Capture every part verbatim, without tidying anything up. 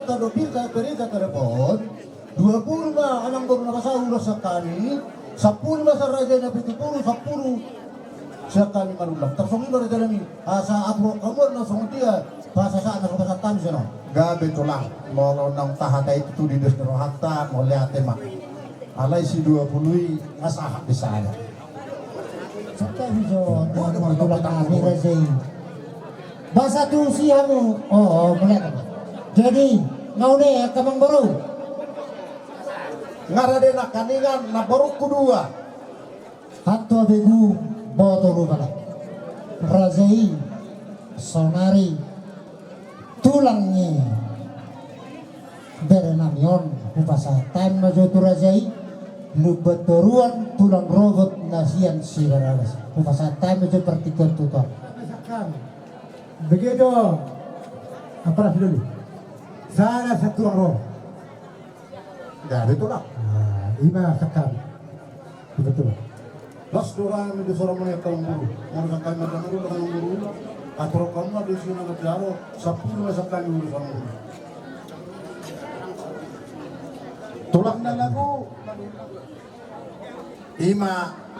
Tado pir ka perita telepon. Dua pulu ma amang boru na pasahat ulos sian hami. Sampulu ma sian raja i na pitu pulu, sampulu sian hami manulak. Tarsongon i ma raja nami. Asa atur hamu na songon dia pasahat na so pasahat hami sian on. Gabe tulang. Molo naung tahatai tutu di dos ni rohanta, mauliate ma. Alai si dua pulu i nga sahat di sada. Suka hijo, tulang nami raja i. Basa tusi hamu. O, o, mulai. Jadi, nga ule angka amang boru. Nga rade nangkiningan na borungku dua. Antua begu boto rupana. Raja i, saonari, tulang ni bere nami on, hupasahat hami ma jo tu raja i, lumban toruan tulang rorobot na sian Sibaralas. Hupasahat hami ma jo partingkian tutu on. Bege do. Apa ras dulu? Sada satu tulang ro. Gabe tulang. Nah, ima sakali. Ima tulang. Las do rohami di sora mone tulang boru. Molo sakali mata mulu tulang boru. Atur hamu ma di sini na jaro. Sampulu ma sakali mulu tulang boru. Tulang na lagu. Ima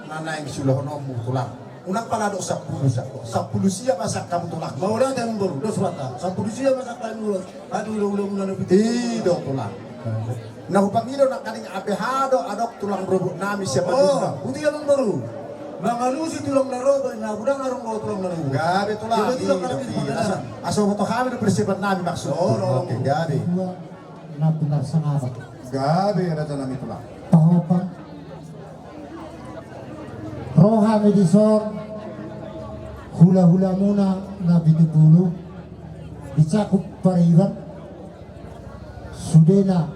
na naeng siulahononmu tulang. Unang pala dok sampulu, sa-, sampulu sia ma sian hamu tulang. Mauliate amang boru, dos rohanta. Sampulu sia ma sian hamu tulang. Aduh, ula-ula muna na pitu. I do tulang. Na hupangido nangkining ape hado adong tulang rorobot nami sian Madura. O, huti amang boru. Mangalusi tulang na ro, na godang adong do tulang na ro. Gabe tulang. Gabe tulang. Asa, asa boto hami do persiapan nami maksud. O, oke, gabe. Na pinarsangapan. Gabe raja nami tulang. Pahopa. Ro hami dison hula-hula muna na pitu pulu di cakup pariban. Sudena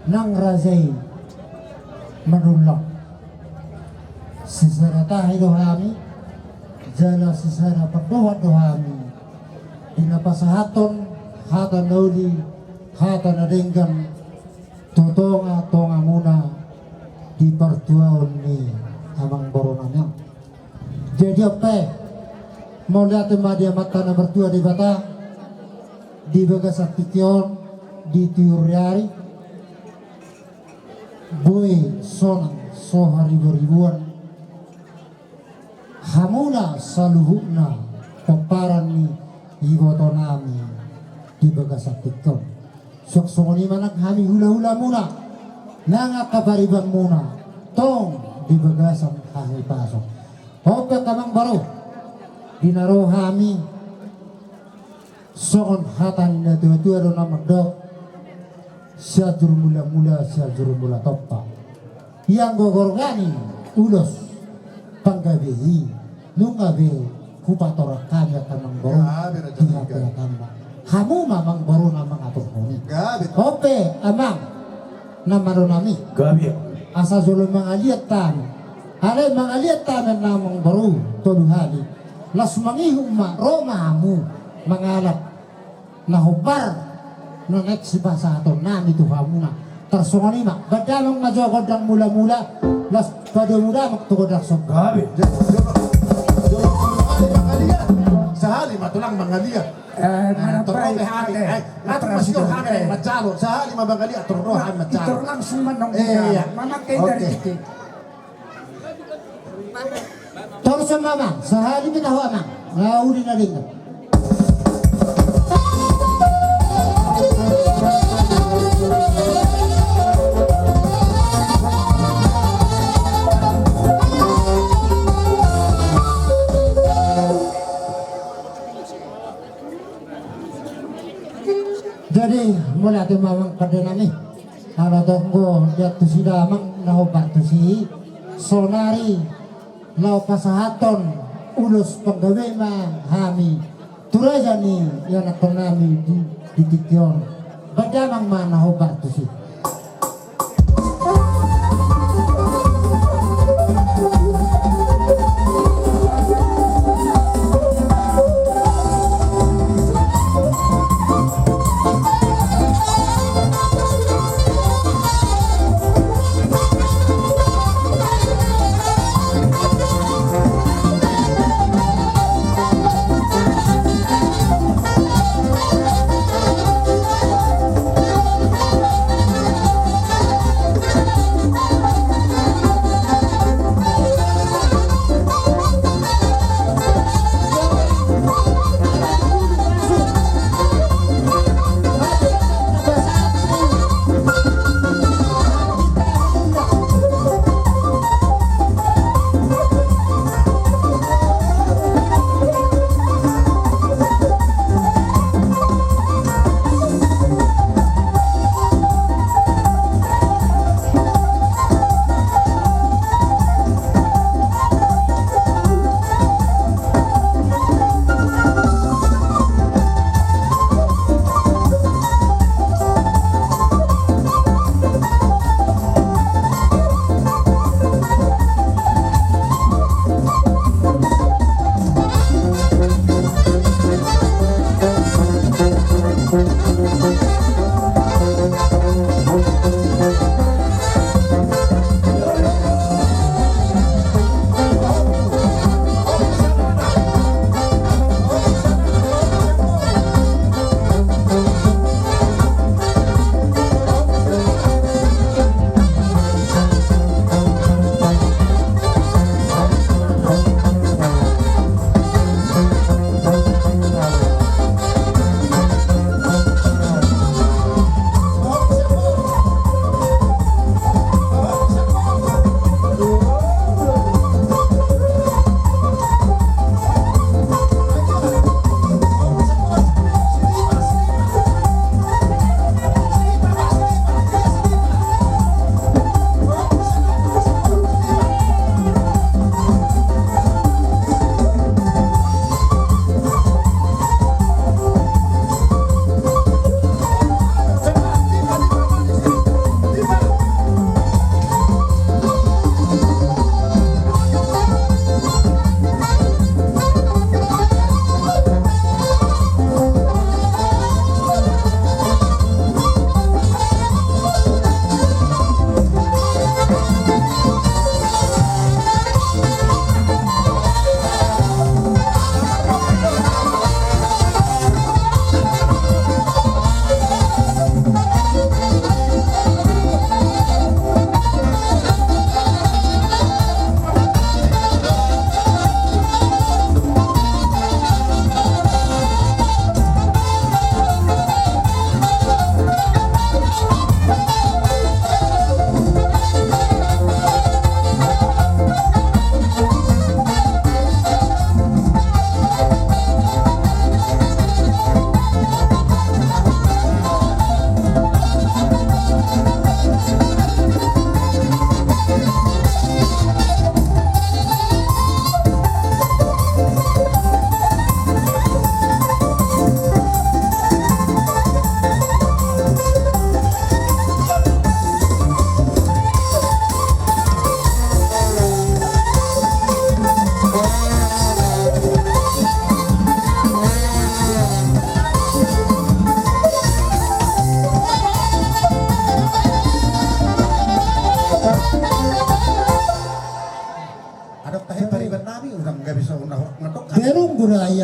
nang raja i manulak. Sisada tahi do hami jala sisada pandohan do hami. Di na pasahathon hata na uli, hata na denggan tu tonga-tonga muna di partuaon ni amang boru nami on. Jadi on pe, mauliate ma di Amanta na martua Debata di bagasan tingki on di tiur ni ari. Boi sonang so haribu-ribuan. Hamuna saluhutna pomparan ni iboto nami di bagasan tingki on. Suang songon i ma nang hami hula-hula muna nang angka pariban muna tong di bagasan hahipason. On pe angka amang boru, di na ro hami. Songon hata ni na tua-tua do na mandok, Sianjur Mula-mula, Sianjur Mula Tompa. Ianggo gorgani ulos panggabe i, nunga be hupatorang hami angka amang boru. Gabe raja di hata i. Hamu ma amang boru na mangaturhon i. Gabe. On pe amang na malo nami. Gabe. Asa jolo mangaliat hami. Alai mangaliat hami na amang boru tolu hali. Laos mangihut ma ro ma hamu mangalap na hombar na naeng sipasahaton nami tu hamuna. Tarsongon i ma, baen damang ma jo gondang mula-mula, laos padomu damang tu gondang somba. Gabe. Jolo, jolo, jolo, sahali mangaliat. Sahali ma tulang mangaliat. Eh, mana toro baik, hami, eh, eh, ngatur masih hami, eh, manjalo. Sahali ma mangaliat, toro hami manjalo. Itor langsung manong. Eh, iya. Mana kayak dari titik. Torus ma amang, sahali ma tahu amang. Nga uli na denggan. Jadi, mauliate ma amang pande nami. Ala tonggo diantusi damang na hombar tusi. Saonari laho pasahathon ulos panggabe ma hami tu raja ni ianakhon nami di, di tingki on. Baen damang ma na hombar tusi.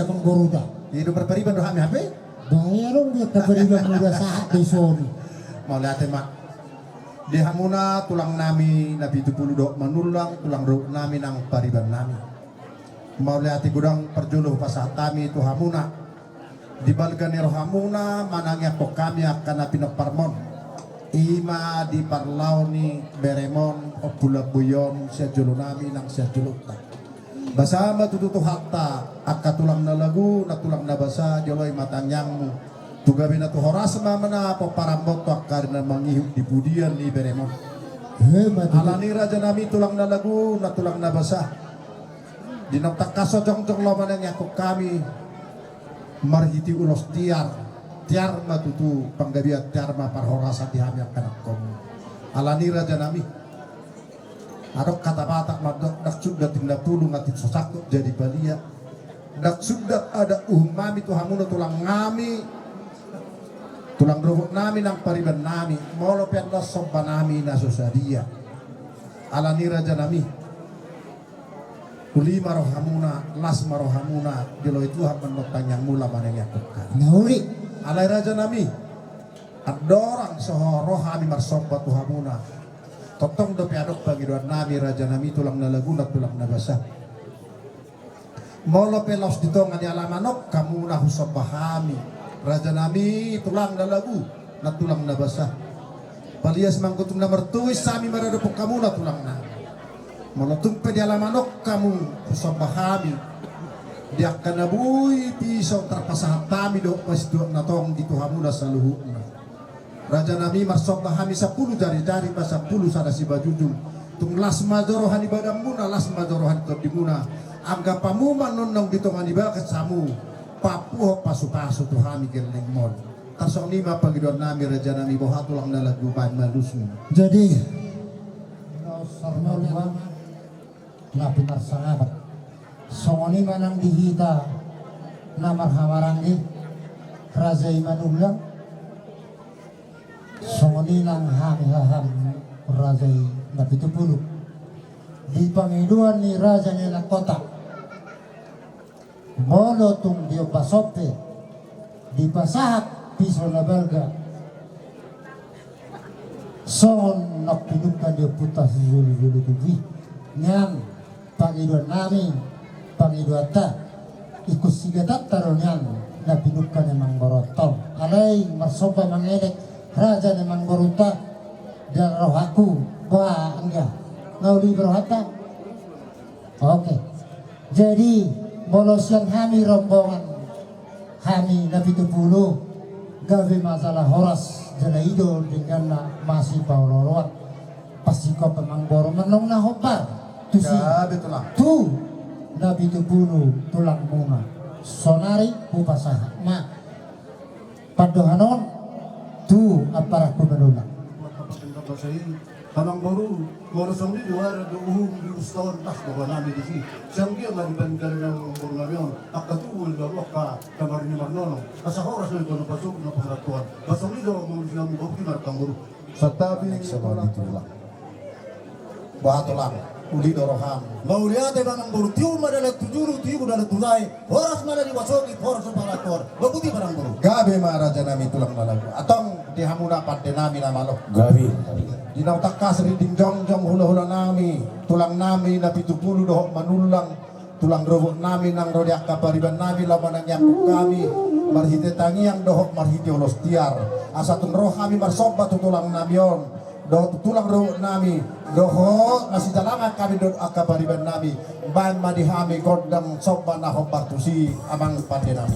Amangboruta. Jadi do marpariban do hami hape. Bae adong di angka pariban muda sahat do i soni. Mauliate ma. Di hamuna tulang nami na pitu pulu dohot Manullang, tulang rorobot nami nang pariban nami. Mauliate godang parjolo pasahat hami tu hamuna. Di balga ni rohamuna manangiangkon hami angka na pinomparmon. Ima di parlao ni beremon, Ompu Lamboi on, sian jolo nami nang sian jolonta. Basa ma tutu Tuhanta, angka tulang na lagu, na tulang na basa, joloi ma tangiangmu. Tu gabe na tu horas ma na pomparanmu tu angka ari na mangihut di pudian ni beremon. Alani raja nami tulang na lagu, na tulang na basa. Di naung tangkas jongjong laho manangiangkon hami marhite ulos tiar, tiar ma tutu panggabean, tiar ma parhorasan di hami angka anakkonmu. Alani raja nami. Adong hata Batak mandok, ndang sundat inna pulung atik so sangkot jadi palia. Ndang sundat adat uhum nami tu hamuna tulang nami, tulang rorobot nami nang pariban nami, molo pe annon somba nami na so sadia. Alani raja nami. Uli ma rohamuna, las ma rohamuna, diloi Tuhan mandok tangiangmuna manangiangkon hami. Na uli. Alai raja nami, andorang so ro hami marsomba tu hamuna. Tongtong dope adong pangidoan nami raja nami tulang na lagu nang tulang na basa. Molo pe laos di tonga ni alaman on hamuna husomba hami. Raja nami tulang na lagu nang tulang na basa. Palias mangkutung na martuis hami maradophon hamuna tulang nami. Molo tung pe di alaman on hamu husomba hami. Di angka na boi piso tarpasahat hami dohot pasituak na tonggi tu hamuna saluhutna. Raja nami marsomba hami sampulu jari-jari pasampulu sada sibajujung. Tung las ma jo roha ni badanmuna, las ma jo roha ni tondimuna. Anggo hamu ma annon naung di tonga ni bagas hamu, papuho pasu-pasu tu hami gellengmon. Tarsongon i ma pangidoan nami raja nami boha tulang na lagu baen ma alusmu. Jadi, na pinarsangapan. Songon i ma nang di hita na marhamaranggi raja i Manullang. Songon i nang hami haham raja i na pitu pulu. Di pangidoan ni raja ni anak kota. Molo tung diombas on pe dipasahat piso na balga. Songon naung pinungka ni ompunta sijolo-jolo tubu i. Nian pangidoan nami, pangidoanta, ingkon sigatanta do nian na pinungka ni amangboruta on. Alai marsomba mangelek raja ni amangboruta. Di rohangku, boha anggia. Na uli be rohanta. Oke. Jadi molo sian hami rombongan hami na pitu pulu, gabe ma jala horas jala i do dengganna masipaolo-oloan. Pasikop amangboru ma annon na hombar tusi. Gabe tulang. Tu na pitu pulu tulangmuna. Sonari hupasahat ma pandohan on tu amparangku Manullang. Amangboru, molo songon i do ari do uhum di usta on, las do roha nami disi. Sian dia ma di paninggalan ni amangboru nami on angka tubu, lalu angka tambar ni marnono. Asa horas do i tu na pasuk na pangarantoan. Songon i do molo sian amangboru. Santabi. Boha tulang, uli do roham. Mauliate ma amangboru, tio ma dalan tu julu, tio ma dalan tu jae. Horas ma na di pasuk i, horas ma pangarantoan. Boha tutu amangboru. Gabe ma raja nami tulang na lagu. Antong di hamuna pande nami na malo. Gabe. Di naung tangkas rinding jongjong hula-hula nami, tulang nami na pitu pulu dohot Manullang. Tulang rorobot nami nang ro di angka pariban nami laho manangiangkon hami marhite tangiang dohot marhite ulos tiar. Asa tung ro hami marsomba tu tulang nami on dohot tu tulang rorobot nami dohot na sijalangan hami dohot angka pariban nami. Baen ma di hami gondang somba na hombar tusi amang pande nami.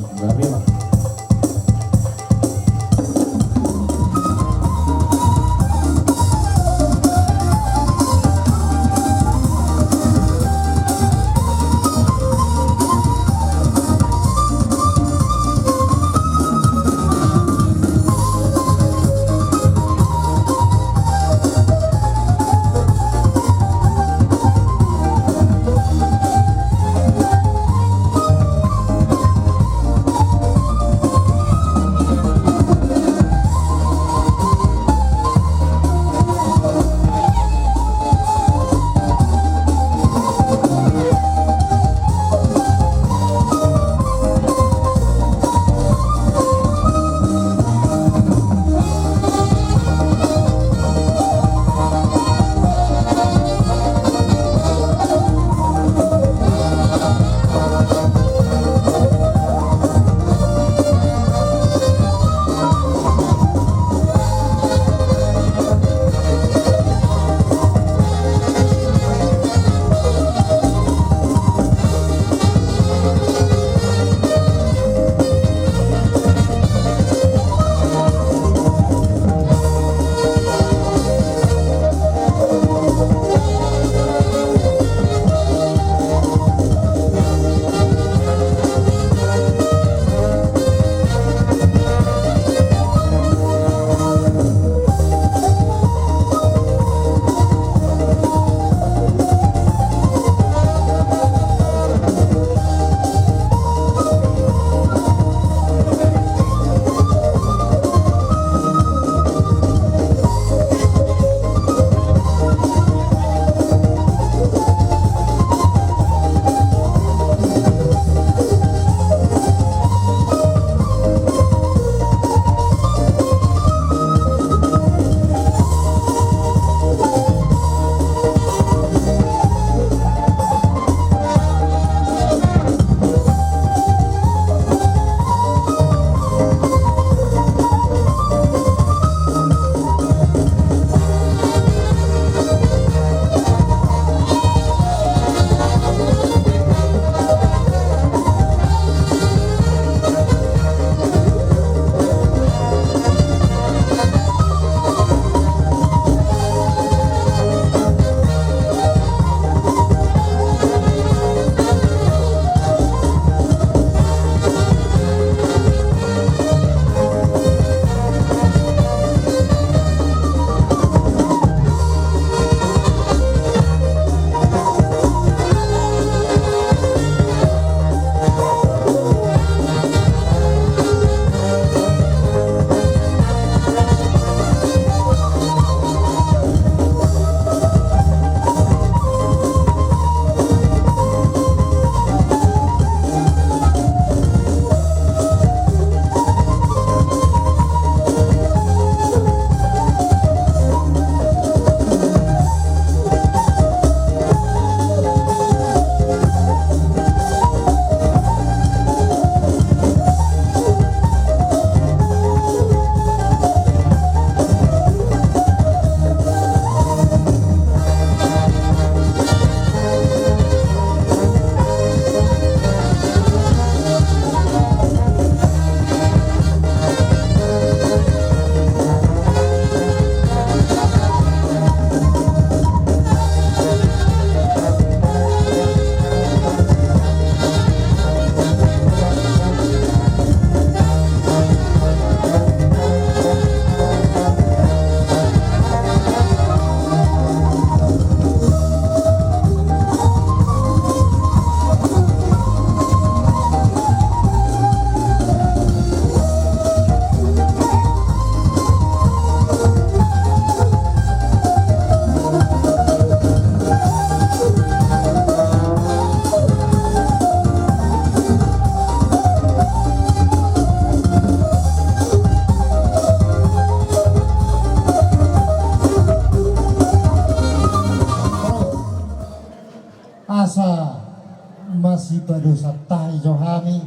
Dipadosa tahi jo hami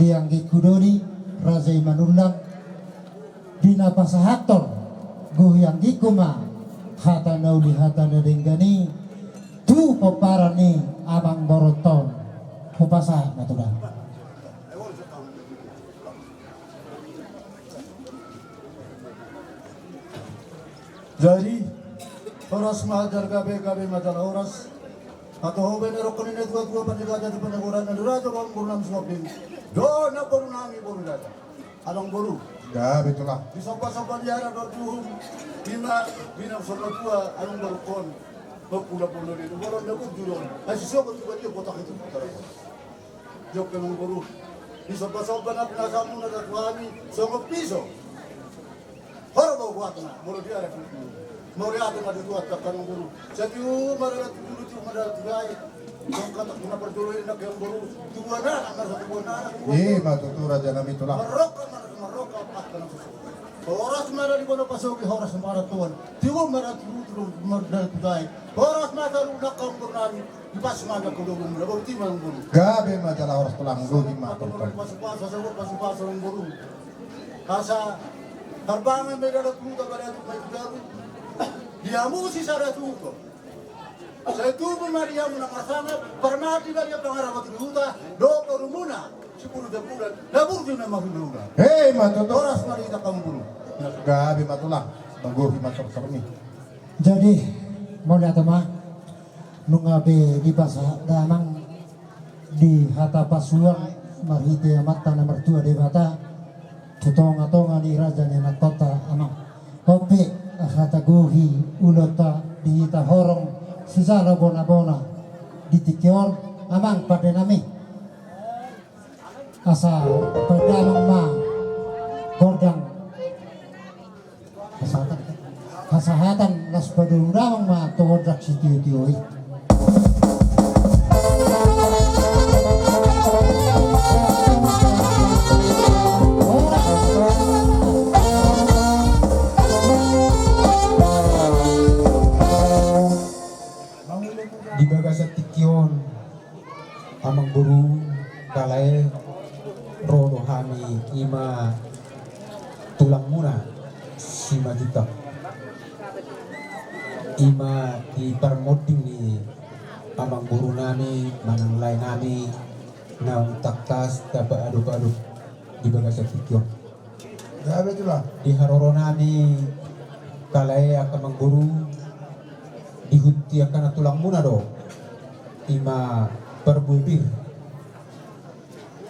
di anggingku doli, Raja i Manullang, di na pasahathon gohi anggingku ma hata na uli hata na denggan i tu pomparan ni amangborunta on. Hupasahat ma tulang. Jadi, horas ma jala gabe, gabe ma jala horas. Hata hobe na rokon ni na tua-tua, pande gaja di pande goran na diraja, bang boru nami suap ding. Do na boru nami boru gaja. Amangboru. Gabe tulang. Di somba-somba ni anak do tuhum. Bina, bina somba tua, amangboru kon. Bang pula-pula dia, boru na boru jurong. Asi sobat juga dia kotak itu. Jok amangboru. Di somba-somba na pinasamu na datuami songon piso. Horo do buatna, molo dia ada. Mauliate ma di Tuhan, amangboru. Sai tu marada tu julu, tu marada tu dae. Songkata kuna parjolo i na amangboru. Tubuan anak, marasa tubuan anak. Ima tutu raja nami tulang. Marroka, marasa marroka, empat kana susu. Horas ma di bona pasoki, horas ma di Tuhan. Tibu marada tu julu, tu marada tu dae. Horas ma saluhutna amangboru nami. Dipas ma angka keluargamu, na boti ma amangboru. Gabe ma jala horas tulang, gohi ma. Pasu-pasu, pasu-pasu amangboru. Asa tarbangan ma di dalan tu huta, balatuk ma di dalan. Di hamu sisada tu huta. Sai tubu ma di hamu na marsangap, parmati ma di hamu pangarahon di huta, dohot borumuna, sipulu jam bulan, na burju na marhula-hula. Hei, ma tutu. Horas ma di hita amangboru. Gabe ma tulang, gohi ma tortormi. Jadi, mauliate ma. Nunga be dipasahat damang di hata pasuang marhite Amanta na martua Debata tu tonga-tonga ni raja ni anakkonta amang. On pe hata gohi ulaonta di hita horong sijalo bona-bona di tingki on amang pande nami. Asa pande amang ma gondang. Hasahatan, hasahatan las padomu damang ma tu gondang sitio-tio i. Di bagasan tingki on, amangboru, kalae, ro do hami, ima tulangmuna Simanjuntak. Ima di parmonding ni amangboru nami manang lae nami naung tangkas tapaadop-adop di bagasan tingki on. Gabe tulang. Di haroro nami, kalae, angka amangboru, dihut ni angka na tulangmuna do, ima parbue pir.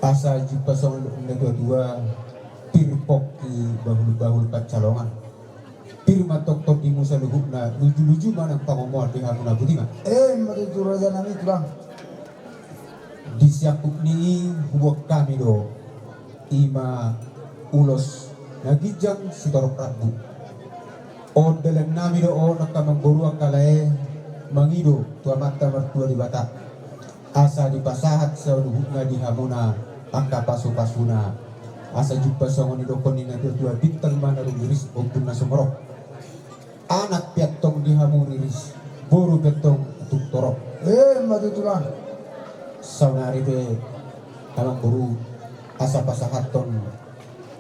Asa jumpang songon na tua-tua, pir pongki bahul-bahul pansalongan. Pir ma tongtong di hamu saluhutna, luju-luju ma nang pangomoan di hamu na boti ma. Ima tutu raja nami tulang. Di siangkup ni i huboan hami do, ima ulos na ginjang sitorop rambu. On dalan nami do on angka amangboru, angka lae, mangido tu Amanta Martua Debata. Asa dipasahat saluhutna di hamuna angka pasu-pasuna. Asa jumpang songon nidok ni na tua-tua, bintang ma na rumiris, ombun na sumorop. Anak pe antong di hamu riris, boru pe antong tung torop. Ima tutu tulang. Saonari pe amangboru, asa pasahathon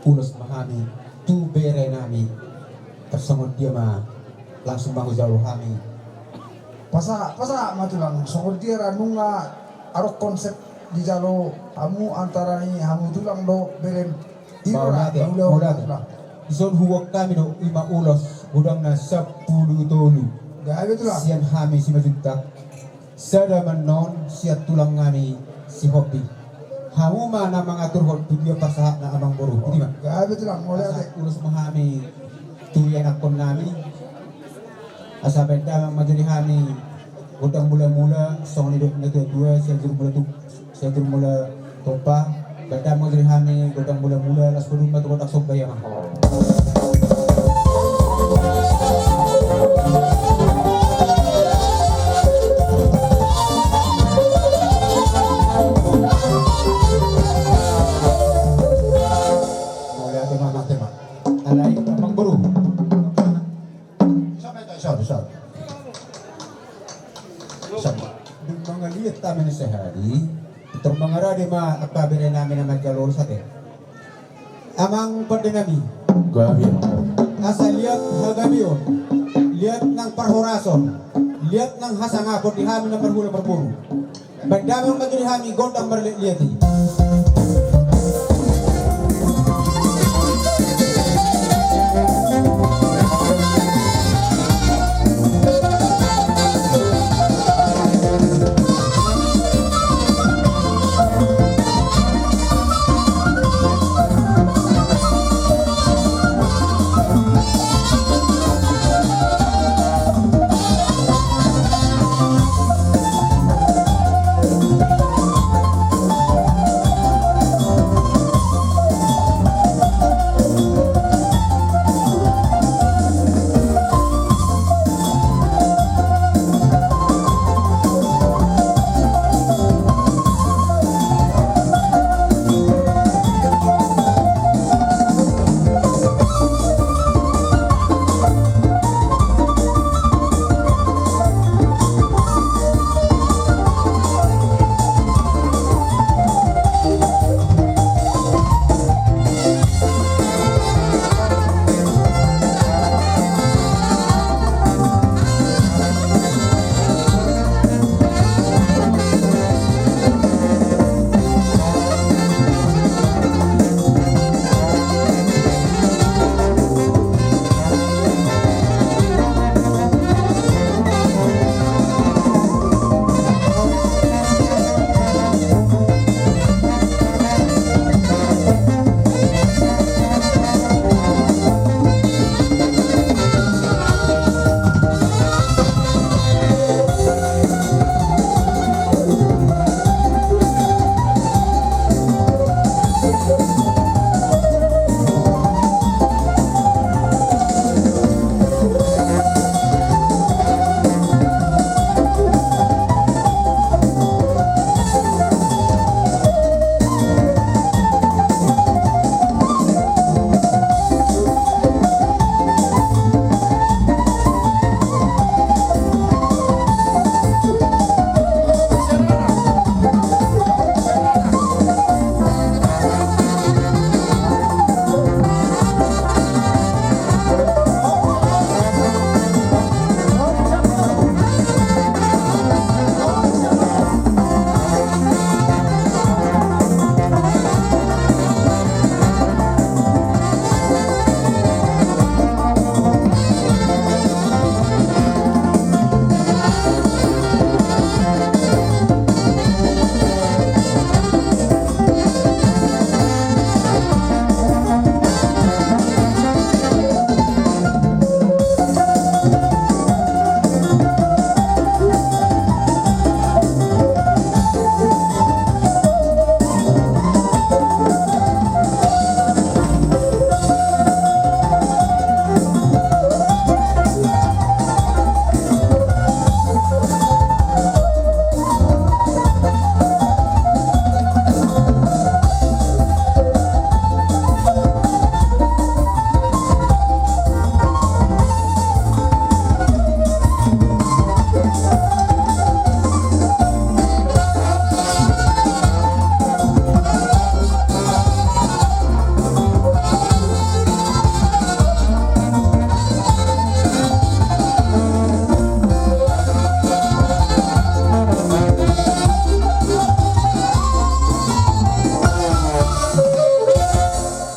ulos ma hami tu bere nami. Tarsongon dia ma, langsung ma hujalo hami. Pasahat, pasahat ma tulang, songon dia ra nunga adong konsep dijalo hamu antara ni hamu tulang dohot berem. Ima, mauliate, mauliate. Dison huboan hami do ima ulos godangna sampulu tolu. Gabe tulang. Sian hami Simanjuntak. Sada ma annon sian tulang nami Sihombing. Hamu ma na mangaturhon tu dia pasahatna amangboru. Ima. Gabe tulang, mauliate. Asa ulos ma hami tu ianakhon nami. Asa baen damang ma jo di hami gondang mula-mula, songon nidok na tua-tua, Sianjur Mula tu, Sianjur Mula Tompa. Baen damang ma jo di hami gondang mula-mula, laos padomu ma tu gondang somba i amang. Mauliate ma, mauliate ma. Alai amangboru. Sabar, sabar, sabar. Sabar. Dung mangaliat hami na sahali, Tor mangarade ma angka bere nami na manjalo urusan i. Amang pande nami. Gabe. Asa liat hagabeon, liat nang parhorason, liat nang hasangapon di hami na marhula marboru. Baen damang ma jo di hami gondang marliatliat i.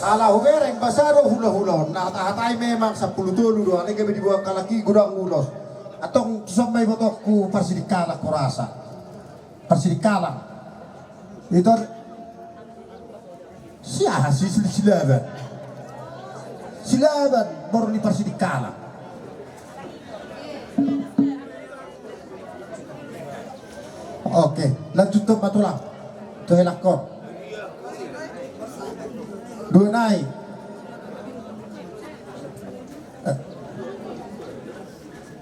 Ala hubereng basa do hulahula on, na tahatai memang sampulu tolu do, alai gabe diboan halak i godang ulos. Antong tuson ma ibotoonku parsidikalan, hurasa. Parsidikalan. Ito. Sia, si, si, Silaban. Silaban, boru ni parsidikalan. Oke, lanjuthon ma tulang. Tu helangkon. Dua nai.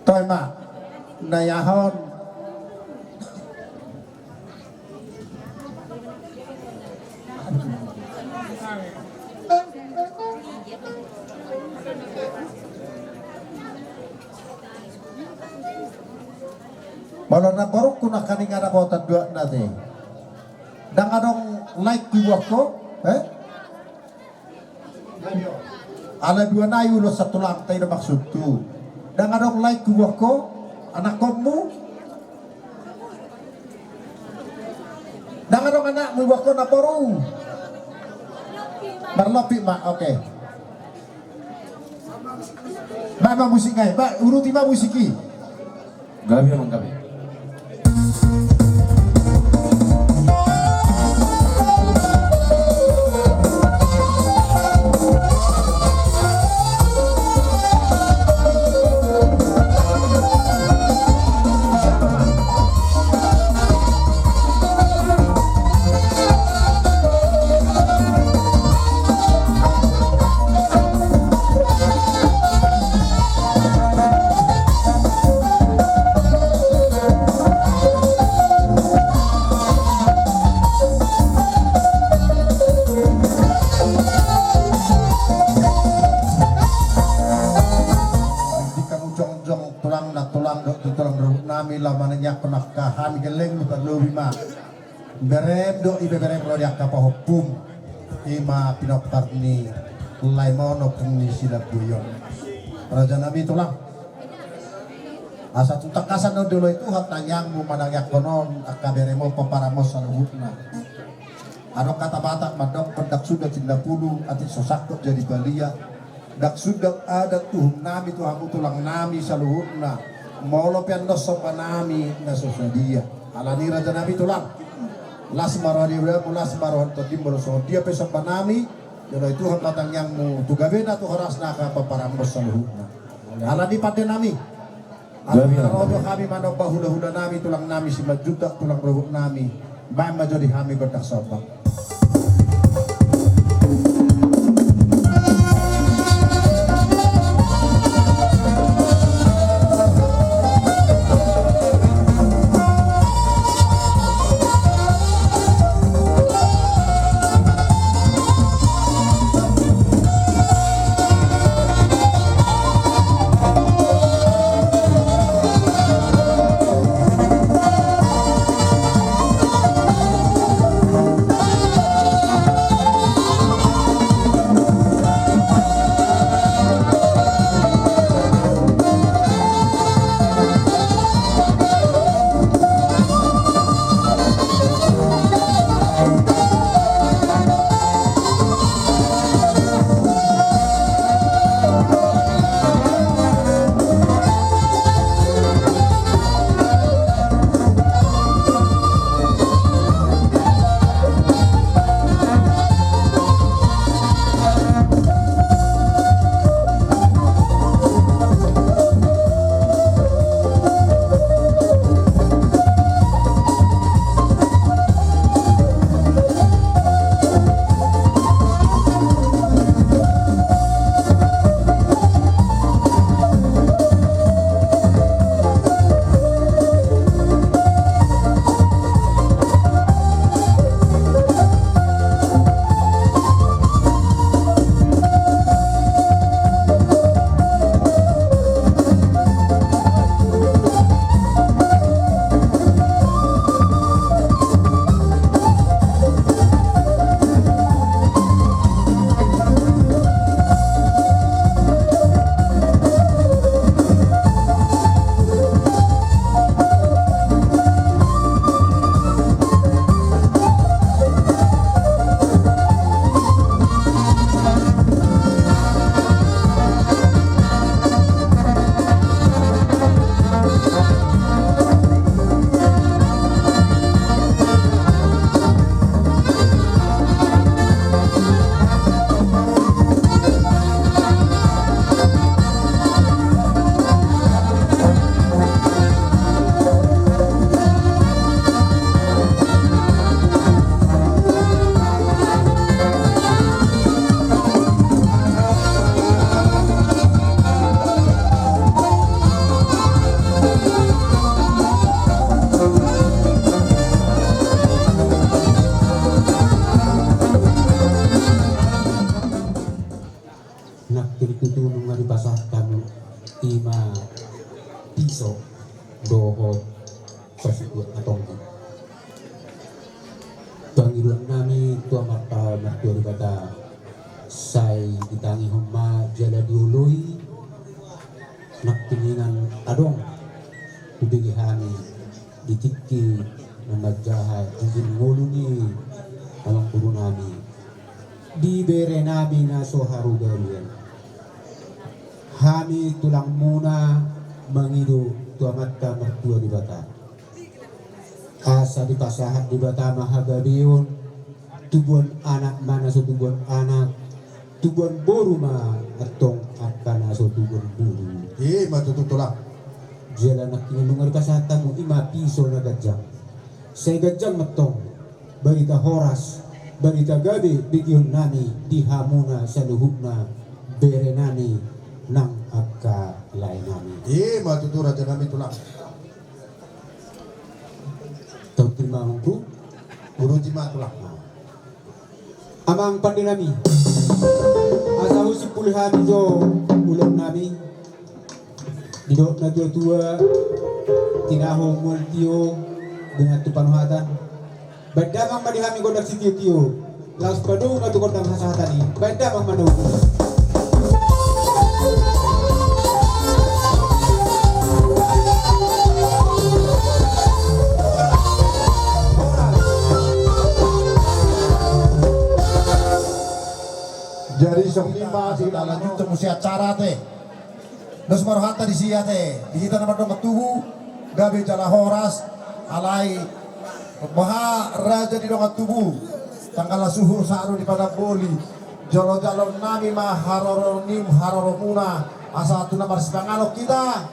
Toe ma. Nai aha on. Molo na borungku nangkaning na dapotan duakna te. Ndang adong lae huboan ho, eh? Ala dua nai ulos satulang, tai do maksudhu. Ndang adong lae huboan ho, anakkonmu. Ndang adong anakmu huboan ho, namboru. Marlompi ma, oke. Baen ma musik nai, ba, uruti ma musik i. Gabe, amang, gabe. Tingkan ujung-ujung tulang na tulang dohot tulang rorobot nami, laho manangiangkon angka hami gellengmu, tarlobi ma berem dohot ibeberem ro di angka pahompum. I ma pinompar ni laem on, ompung ni si Labuan on. Raja nami tulang, asa tung tangkasan on dioloi Tuhan tangiangmu manangiangkon on angka berem on, pomparanmu on saluhutna. Adong hata Batak mandok, ndang sundat cinna pulu, atik so sangkot jadi balia. Ndang sundat adat uhum nami tu hamu tulang nami saluhutna, molo pe annon somba nami na so sadia. Alani raja nami tulang, las ma roha ni rohamu, las ma roha ni tondim, molo songon dia pe somba nami, dioloi Tuhan ma tangiangmu tu gabena tu horasna angka pomparanmu on saluhutna. Alani pande nami, asa ro do hami manomba hulahula nami, tulang nami Simanjuntak, tulang rorobot nami. Baen ma jo di hami gondang somba. Nang tutu nunga dipasahat hamu i ma piso dohot sasikuat na tonggi. Pangidoan nami tu Amanta Martua Debata, sai ditangihon ma jala dioloi nangkiningan adong hubege hami di tingki na manjaha jujur ngolu ni amangboru nami, di bere nami na so harugaruan. Hami tulangmuna mangido tu Amanta Martua Debata, asa dipasahat Debata ma hagabeon, tubuan anak ma na so tubuan anak, tubuan boru ma antong angka na so tubuan boru. I ma tutu, Tulang. Jala nangkiningan nunga dipasahat hamu i ma piso na ganjang. Sai ganjang ma antong barita horas, barita gabe begeon nami di hamuna saluhutna bere nami nang angka lae nami. I ma tutu, Raja nami, Tulang. Tau terima, Amangboru. Boru, terima, Tulang. Amang pande nami, asa husimpuli hami jo ulaon nami. Didok na tuatua, tinahu mual tio, dengan tu panuhatan. Baen damang ma di hami gondang sitiotio. Laos padomu ma tu gondang hasahatan i. Baen damang ma na uju. Jadi songon i ma, kita lanjut tu muse acara, ate. Dos ma rohanta disi, ate, di hita na mardongan tubu, gabe jala horas, alai boha raja ni dongan tubu, tanggal na suhur sahat do di Padang Boli. Jalo-jalo nami ma haroro nim, haroromuna, asa tu na marsipanganon hita.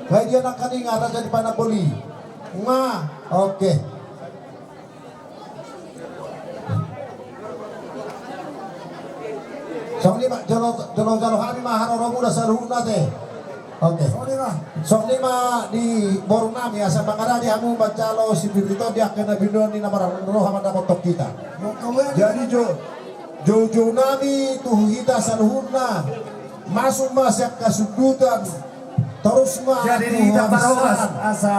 Baen dia nangkaningan raja ni Padang Boli. Ma, oke. Songon i ma, jalo, jalo, jalo hami ma haroromuna saluhutna, ate. Oke. Songon i ma. Songon i ma di boru nami, asa mangaradi hamu manjalo sipir i tu angka na binoan ni na marroha mandapothon hita. Jadi jou, jou-jou nami tu hita saluhutna. Masuk ma sian hasundutan. Torus ma. Jadi tu di hita habisan. Parhoras asa.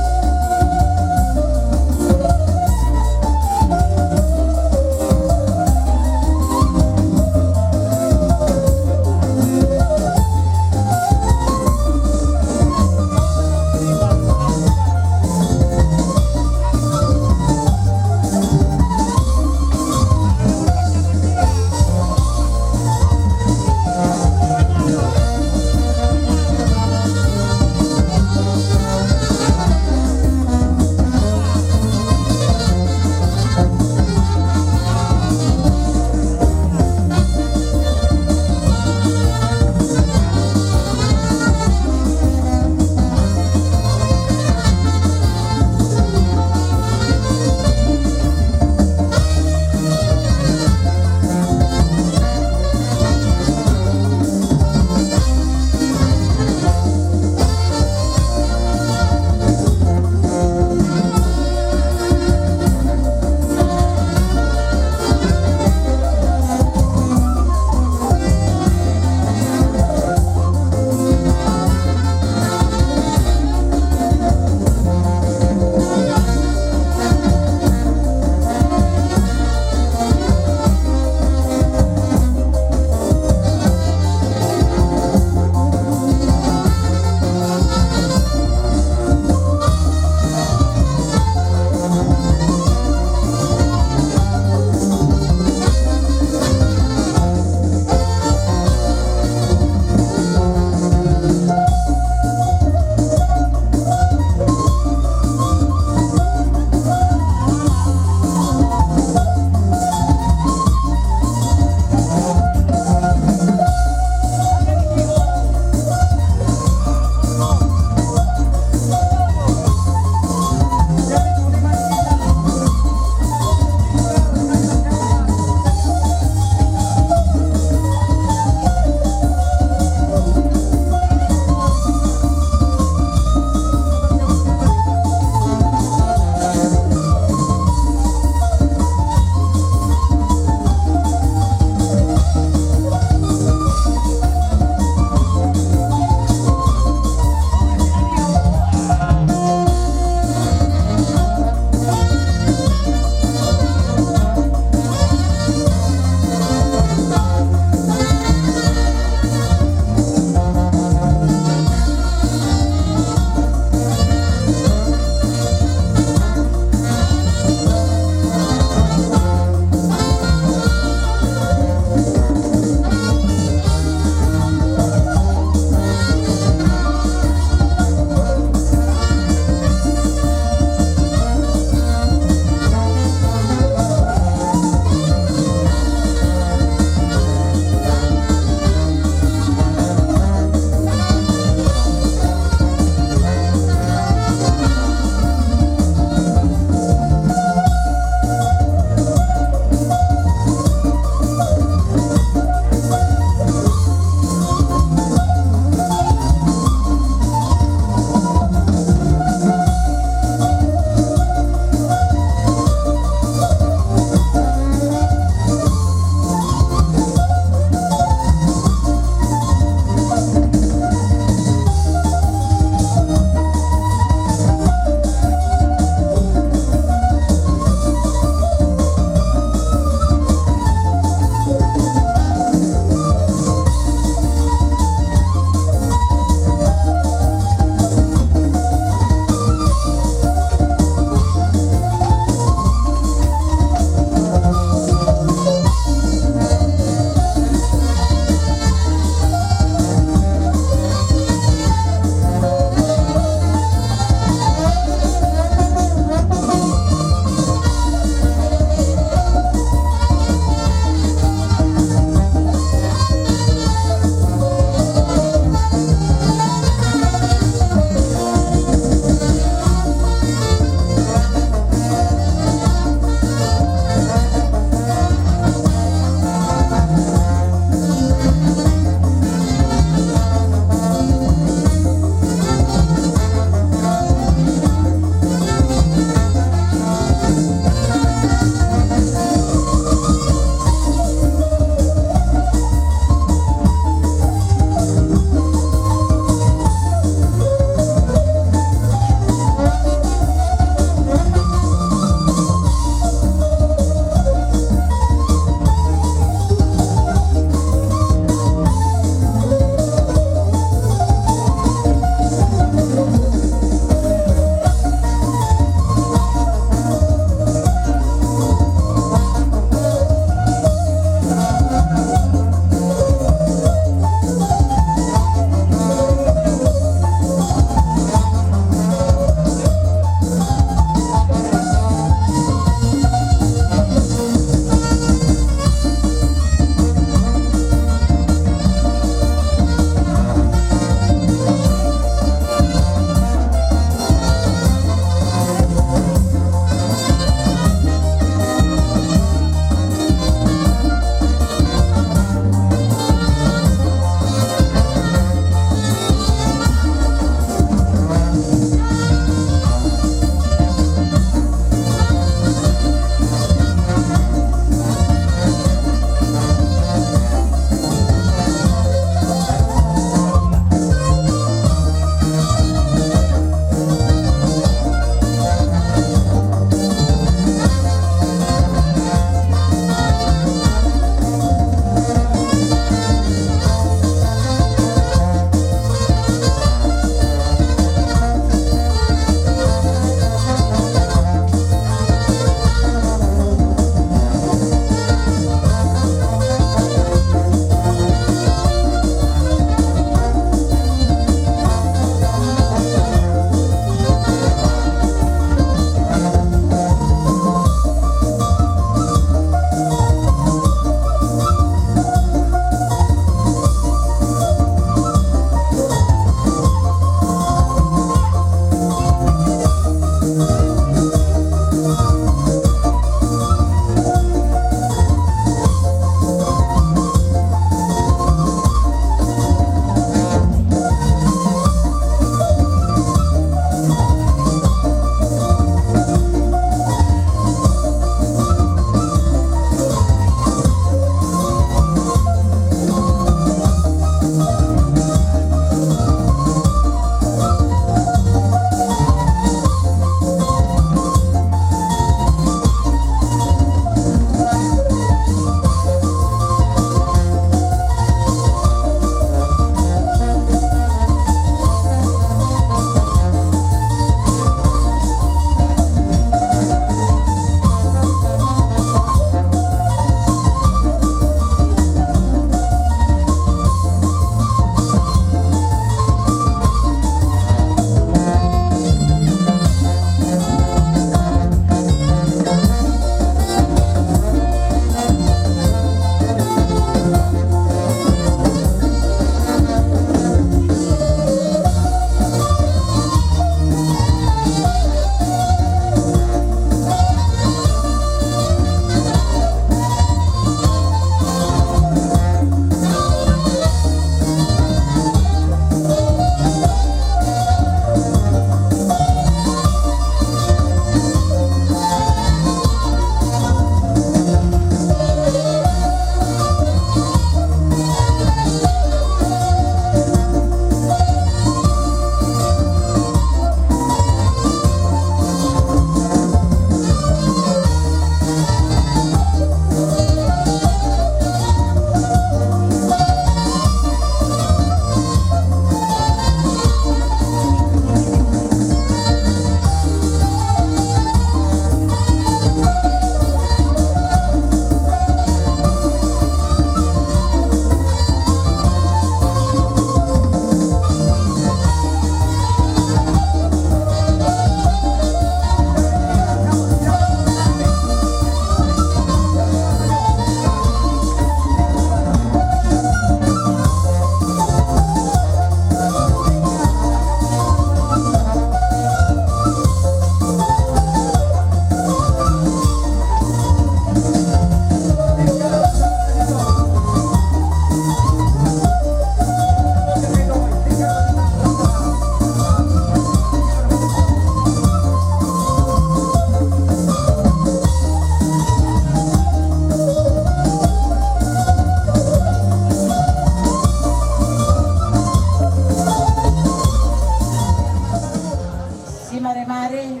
Mari-mari,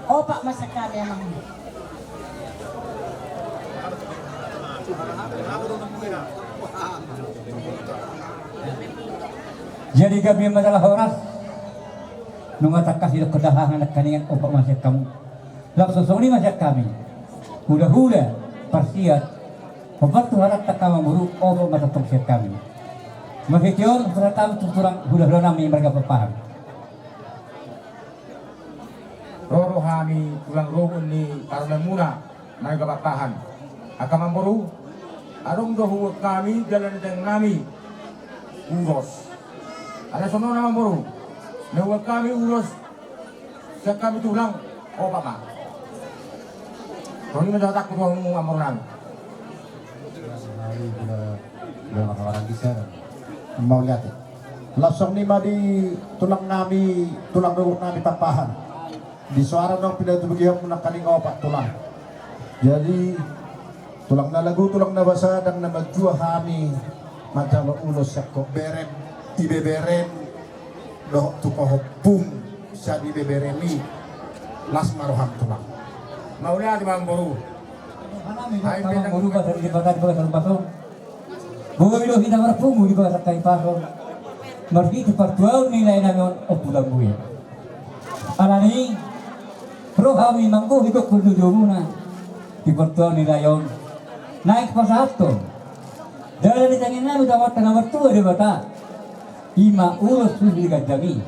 opat ma sian hami amang. Jadi gabe ma jala horas. Nunga tangkas didok dahahan nangkaningan, opat ma sian hamu. Laos songon i ma sian hami. Hula-hula, parsiat. Opat tu haranta hamu amang boru, opat ma tongtong sian hami. Marhite on, hurang hami tu tulang hula-hula nami marga Pakpahan. Ro do hami tulang rohut ni parumaenmuna marga Pakpahan. Angka amang boru, adong do huboan hami dalan ni tangiang nami ulos. Alai songon on amang boru, na huboan hami ulos sian hami tulang, opat ma. Songon i ma jahatanku tu hamu amang boru nami. Mauliate. Laos songon i ma di tulang nami, tulang rohut nami Pakpahan. Di soara naung pinatubu giamu nangkaning opat tulang. Jadi tulang na lagu, tulang na basa, ndang na manjua hami manjalo ulos sian ho, berem, ibeberem dohot tu ho ompung sian ibeberem i. Las ma roham tulang. Mauliate ma amang boru. Amang boru, basa ni Debata di bagasan ulos on. Boi do hita marpungu di bagasan hahipason marhite partuaon ni lae nami on Ompu Lambue. Alani i ro hami manggohi gokhon ni jolomuna di partuaon ni lae on. Naeng pasahathon dalan ni tangiang nami tu Amanta na martua Debata. I ma ulos suhi di ganjang i,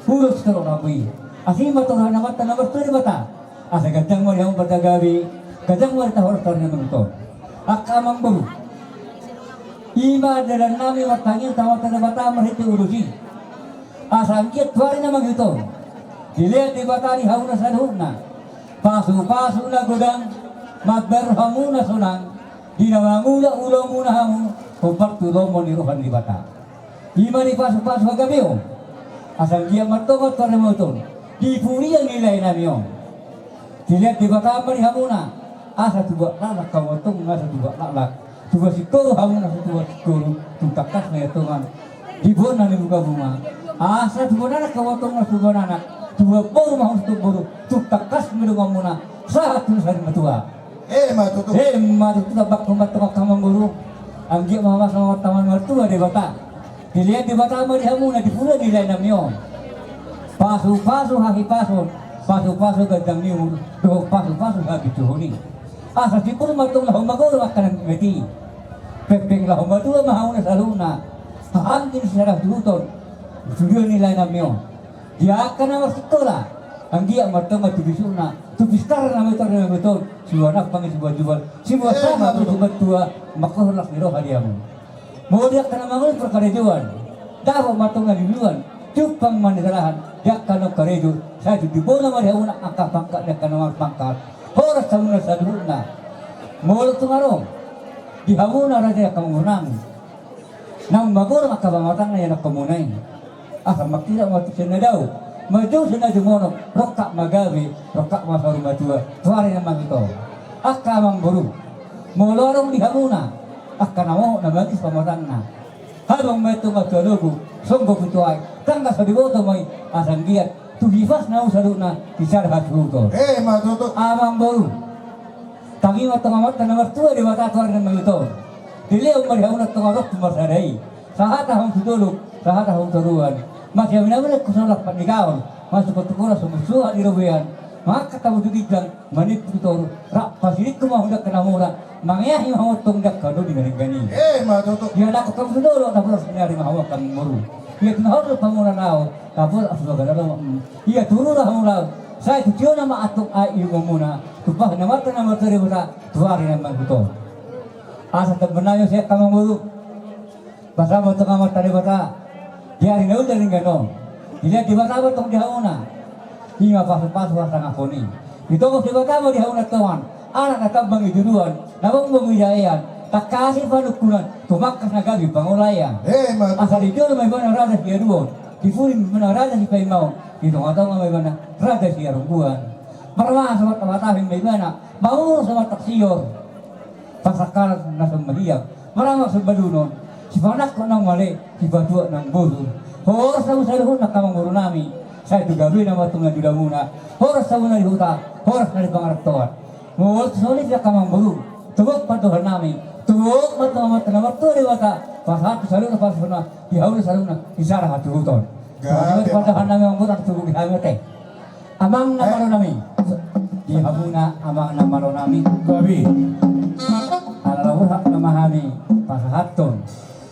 ulos torop rambu i. Asi ma torop ni Amanta na martua Debata. Asa ganjang ma di hamu marga gabe, ganjang ma di hamu horas tu ari na mangihut on. Angka amang boru, i ma dalan nami martangiang tu Amanta Debata marhite ulos i. Asa anggiat tu ari na mangihut on dilehon Debata di hamuna saluhutna pasupasu na godang, mambahen hamuna sonang di na mangula ulaonmuna hamu hombar tu lomo ni roha ni Debata. I ma di pasupasu hagabeon. Asa anggiat martonga tu ari na mangihut on di pudian ni lae nami on. Dilehon Debata ma di hamuna asa tubu laklak hamu antong, asa tubu laklak, tubu singkoru hamu asa tubu singkoru, tung tangkas ma i antong diboan na nibuka bunga. Asa tubu anak hamu antong asa tubu anak, tubu boru ma hamu asa tubu boru, tung tangkas ma i donganmuna sahat tu na saur matua. Emma tutu. Emma tutu, tambahkon ma antong angka amang boru. Anggiat ma hamuna martua Debata. Dilehon Debata ma di hamuna di pudian ni lae nami on pasupasu hahipason, pasupasu ganjang ni umur dohot pasupasu habisuhon i. Asa simpul ma antong laho magodang angka na mate i. Pengpeng laho matua ma hamuna saluhutna. Haha anggi ni sisada suhuton di pudian ni lae nami on. Di angka na marsikola, anggiat martonga tu bisukna, tu pistar na maitor na maitor, siboan ampang siboan jubal, siboan sangap siboan tua, mangkorhon las ni roha di hamu. Molo di angka na mangolu parkarejoan, dapot ma antong na niluluan, jumpang ma na nisalahan di angka naung karejo. Sai tu di bona ma di hamuna angka pangkat di angka na marpangkat. Horas hamuna saluhutna. Molo tung adong di hamuna raja i angka amang boru nami naung magodang angka pamatangna i, anakhonmuna i, asa mangkirap ma antong sian na dao, manjou sian na jumonok, rongkap ma gabe, rongkap ma saur matua tu ari na mangihut on. Angka amang boru, molo adong di hamuna angka na mohop na mangihut pamatangna, habang ma i antong tu alogo, songgop i tu aek, tangkas ma diboto ma i, asa anggiat tu hipasna hamu saluhutna di sada hasuhuton. Emma tutu. Amang boru, tangi ma antong Amanta na martua Debata tu ari na mangihut on. Dilehon ma di hamuna antong adong tu marsada i. Sahata hamu tu dolok, sahata hamu tu toruan. Masiaminaminan tu salampat ni gaol, masuhot tu horas hamu suhat di robean, mangangkat hamu tu ginjang, manimpu tu toru, rap pasidingkon ma hamu di angka na mora, mangeahi ma hamu antong di angka doli na denggan i. Emma tutu. Diadakkon hamu tu dolok, na horas ni ari ma hamu angka amang boru. Ia tu na horong hamu na laho, na horas tu bagana lomak. Ia tu rura hamu laho, sai tu tiona ma antong aek ni lungamuna, tumpahon ni Amanta na martua Debata tu ari na mangihut on. Asa tamba nami sian angka amang boru, basa ma antong Amanta Debata di ari na uli na denggan on. Dilehon Debata ma antong di hamuna i ma pasupasu hasangapon i. Ditongos Debata ma di hamuna antong anak na tambang di juluan, na bongbong di jaean, tangkas i panungkunan, tumangkas na gabe pangolaian. Emma tutu. Asa di jolo ma ibana raja siaduon, di pudi ma ibana raja sipaimaon, di tongatonga ma ibana raja siarumbuan. Marmaso martahtahi ma ibana, mauros martasior, pasangkalan na somba hiang, marama somba dunon, sipanangkok naung male, sipatuak naung bosur. Horas hamu saluhutna angka amang boru nami, Sai tu gabe nama tu na di damuna, horas samuna di huta, horas na di pangarantoan. Molo tu songon i sian amang boru, tumpak ma Tuhan nami, tumpak ma Tuhan nami, na martua Debata, pasahat tu saluhutna pasu-pasuna, di hamu saluhutna, di sada hatubuton. Gabe. Songon i ma Tuhan nami, amang boru, na tubu di hami ate. Amang na malo nami. Di hamuna amang na malo nami. Gabe. Ala burhak nama hami pasahathon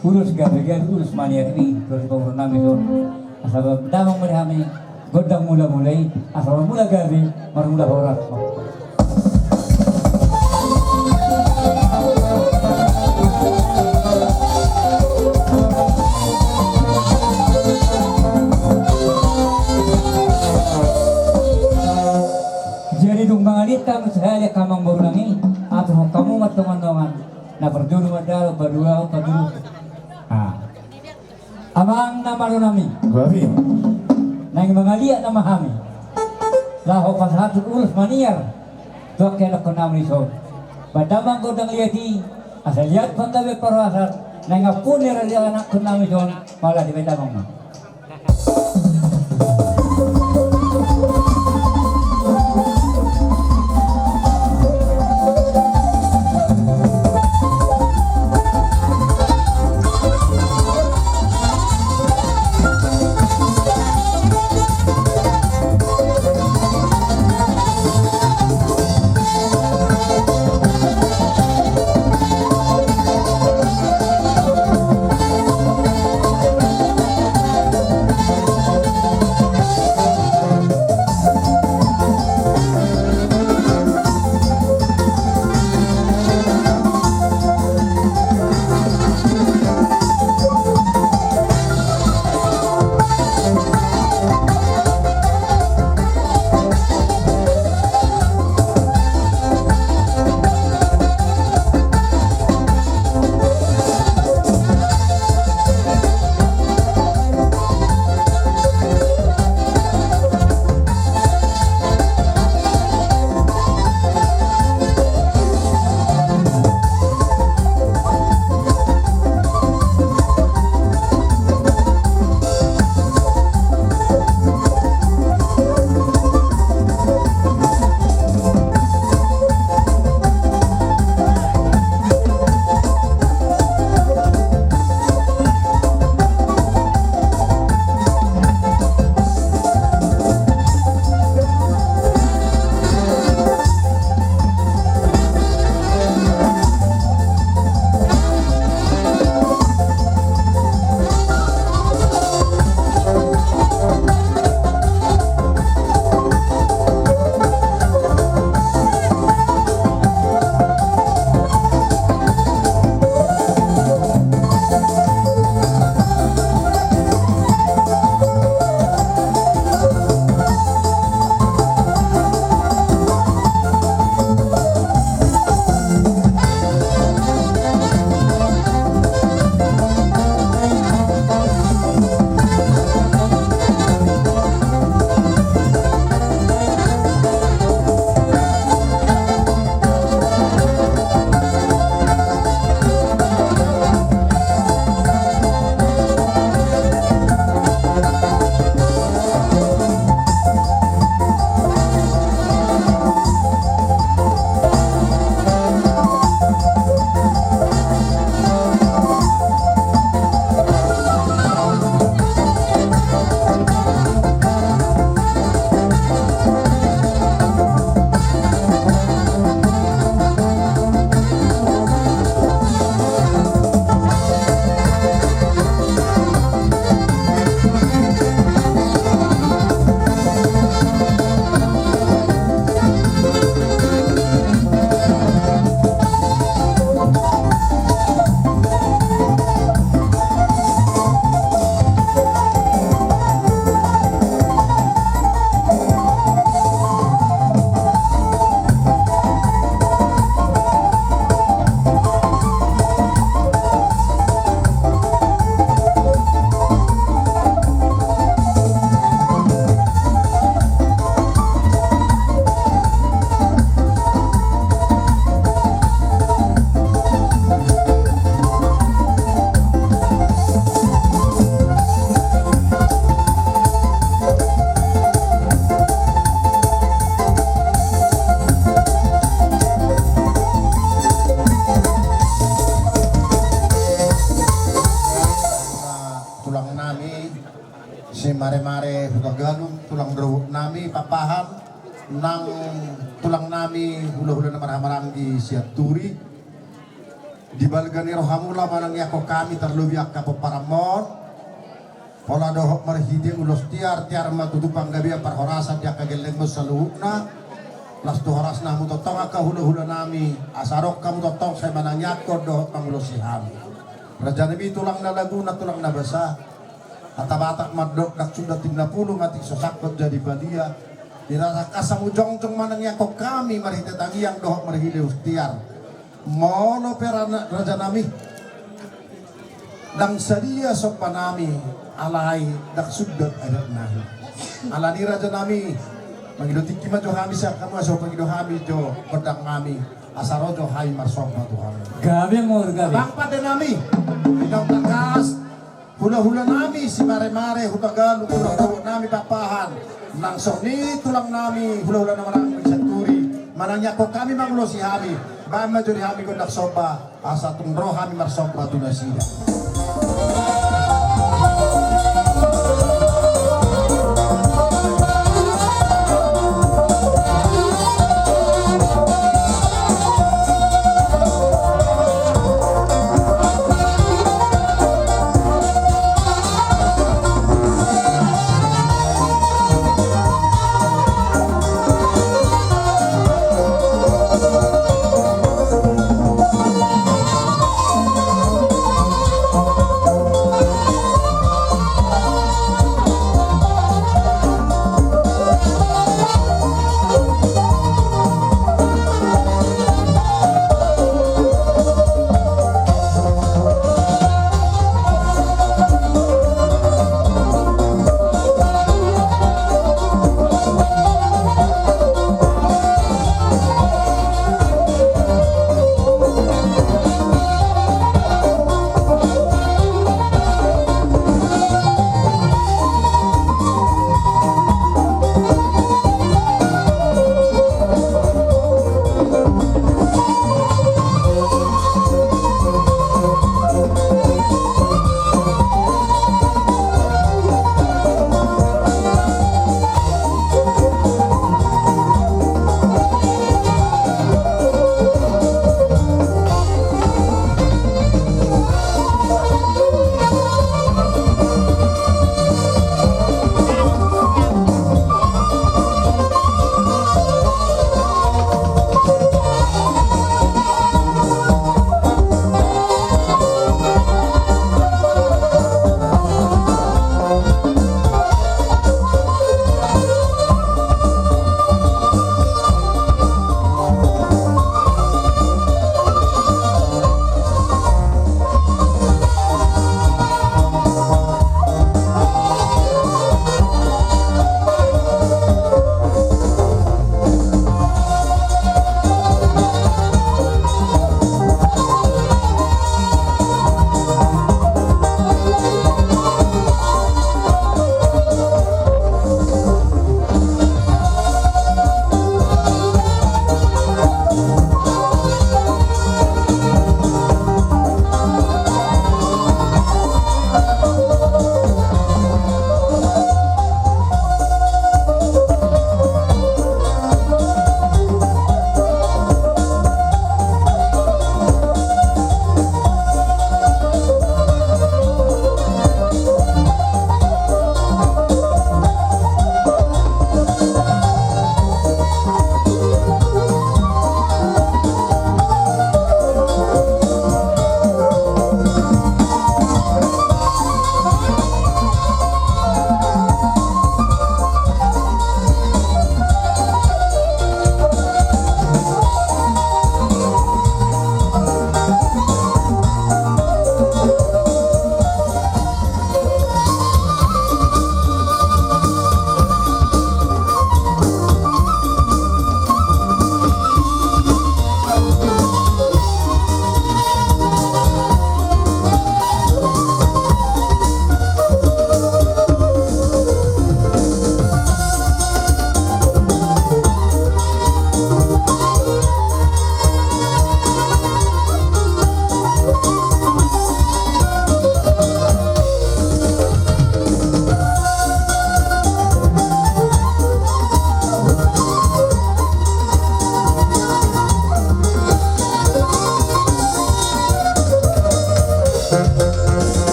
ulos gabe-gabe, ulos maniar i tu pamoruon nami on. Asa mardalan ma di hami gondang mula-mula i, asa marmula gabe, marmula horas. Jadi dung mangalehon hamu sahali, amang boru nami, aturhon hamu ma dongan-dongan. Na parjolo ma dalan, paduahon, patoluhon. Ah. Amang na malo nami. Gabe. Naeng mangaliat nama hami laho pasahat ulos maniar tu angka ianakkon nami dison. Bahen damang gondang liat i, asa liat panggabean parhorasan, naeng ampuon ni raja ianakkon nami dison, mauliate, bahen damang ma. Nang tulang nami, hula-hula na marhahamaranggi Sianturi, di balga ni rohamuna manangiangkon hami tarlobi angka pomparanmon, pola dohot marhite ulos tiar, tiar ma tutu panggabean parhorasan di angka gellengmon saluhutna. Las tu horasna hamu tongtong angka hula-hula nami, asa adong hamu tongtong sai manangiangkon dohot mangulosi hami. Raja nami, tulang na laguna, tulang na basa. Hata Batak mandok, ndang sundat inna pulu, matik so sangkot jadi padia. Di rasa asa hamu jongjong manangiangkon hami marhite tangiang dohot marhite ulos tiar. Molo pe ra-, raja nami, ndang sadia somba nami, alai ndang sundat adat nami. Alani raja nami, mangido tingki ma jo hami sian hamu, asa hupangido hami jo gondang nami, asa ro jo hami marsomba tu hamu. Gabe ma, gabe. Bang pande nami, di naung tangkas, hula-hula nami Simaremare, Hutagalung, hula-hula nami Pakpahan, nang songon i tulang nami, hula-hula na marhahamaranggi Sianturi, manangiangkon hami, mangulosi hami, baen ma jo di hami gondang somba, asa tung ro hami marsomba tu nasida.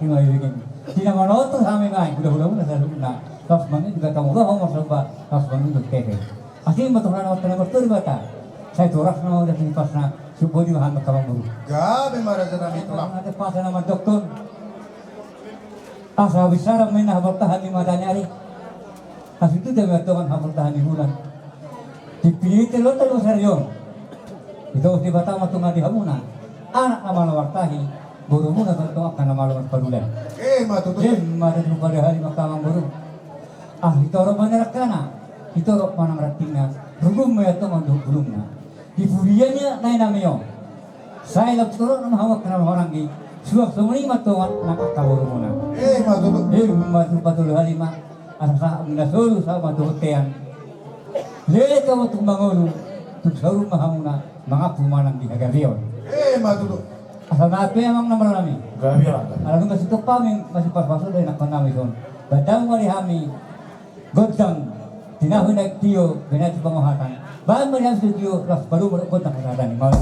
Ima ibegin. Tina manoto hami nai hulahula muna saluhutna. Laos mangihut Debata muna ho marsomba, laos mangihut kehe. Asi ma tu hana mata na marturi bata. Sai toras nama udah tinggi pasna. Subodi ma hami kamang buru. Gabe ma raja nami tulang. Ada pasa nama doktor. Asa bicara main na habarta hami mata nyari. Asi tu dia tongan habarta hami bulan. Dipilihon tolu sarion. Ito Debata ma tonga di hamuna. Anak na malo martahi, borumuna tong angka na malo marparulan. Eh, ma tutu. Eh, ma tutu pada hari makaman boru. Ah, ito ro mana rakana, ito ro mana meratingna. Rugum ma ia tongan dohot bulungna. Di pudiannya nai namio. Sai lap toro nama hawak na maranggi. Suak songoni ma tongan nang angka borumuna. Eh, ma tutu. Eh, ma tutu patolu hari ma. Asa sahat ma na solu sahat ma tu bontean. Leleng hamu tung mangolu, tung saur ma hamuna mangampu manang di hagabeon. Eh, ma tutu. Asa na pe amang na marnami. Gabe amang. Ala nunga sitop hami masih pas-pasu dari nak nami son. Badang ma di hami. Godang. Tinahu naik tio, benai tu pangohatan. Bahan ma di hami sitio, las palu ma godang na tani. Mau.